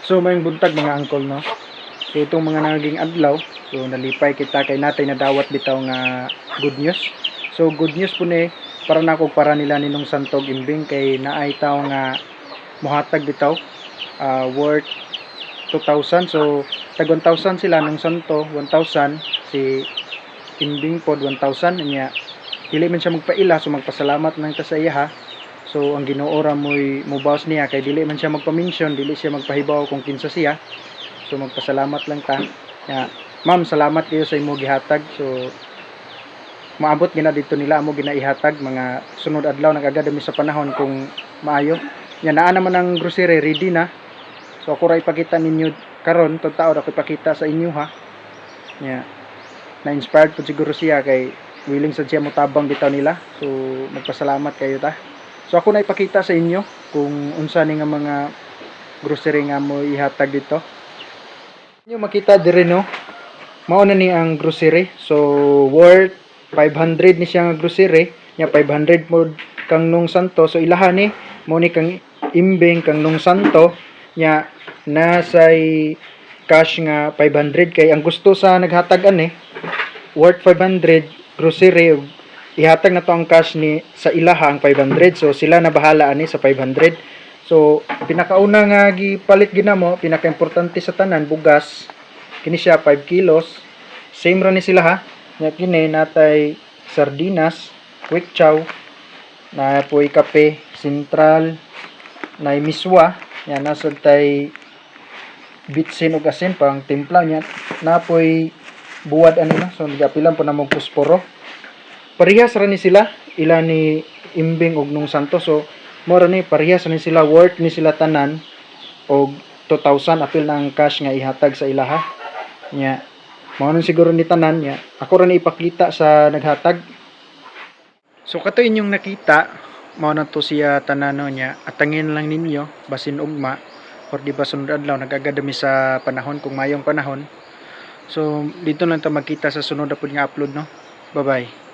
So maayong buntag, mga uncle, no. So itong mga naging adlaw, so nalipay kita kay natay nadawat bitaw nga good news. So good news po ni para nako, para nila ninong Santog Imbing, kay naay tawo nga mohatag bitaw worth 2,000. So tag 1,000 sila nung Santo, 1,000 si Imbing pod 1,000 niya. Dili man siya magpaila, so magpasalamat lang ta sa iya, ha. So ang Ginoo ra mo'y mobawas niya kay dili man siya magpa-mention, dili siya magpahibaw kung kinsa siya. So magpasalamat lang ta. Ya, ma'am, salamat kayo sa imo gihatag. So maabot gina dito nila amo gina ihatag mga sunod adlaw, nag-agad mi sa panahon kung maayo. Ya, naa naman ang grocery ready na. So ako ra ipakita ninyo karon, tao ako ipakita sa inyo, ha. Ya. Na-inspired po siguro siya kay willing sad siya motabang bitaw nila. So magpasalamat kayo ta. So ako na ipakita sa inyo kung unsa ni nga mga grocery nga mo ihatag dito. Inyo makita diri, no. Mao na ni ang grocery. So worth 500 ni siya nga grocery. Nya 500 mo kang nung Santo. So ilaha ni mo ni kang Imbing, kang nung Santo, nya nasay cash nga 500 kay ang gusto sa naghatag ani worth 500 grocery ug ihatag na to ang cash ni sa ilaha ang 500. So sila na bahala ani sa 500. So pinakauna nga gipalit ginamo, pinakaimportante sa tanan, bugas. Kini siya 5 kilos, same ra ni sila, ha. Nya kini natay sardinas, quick chow, na poy kape Sentral, na miswa nya, nasad tay bitsin ug asin pang timpla niya, napoy buwad ano na. So giapilan po na mo pusporo. Parehas ra ni sila, ila ni Imbing og nung Santo. So mo ra ni, parehas ra ni sila, worth ni sila tanan og 2,000 apil na ang cash nga ihatag sa ilaha. Nya mao nun siguro ni tanan. Nya ako ra ni ipakita sa naghatag. So kato inyong nakita, mao na to siya tanan, no. Nya atangin lang ninyo basin ugma or di ba sunod adlaw, nag-agad mi sa panahon kung mayong panahon. So dito lang ta magkita sa sunod na pud nga upload, no. Bye bye.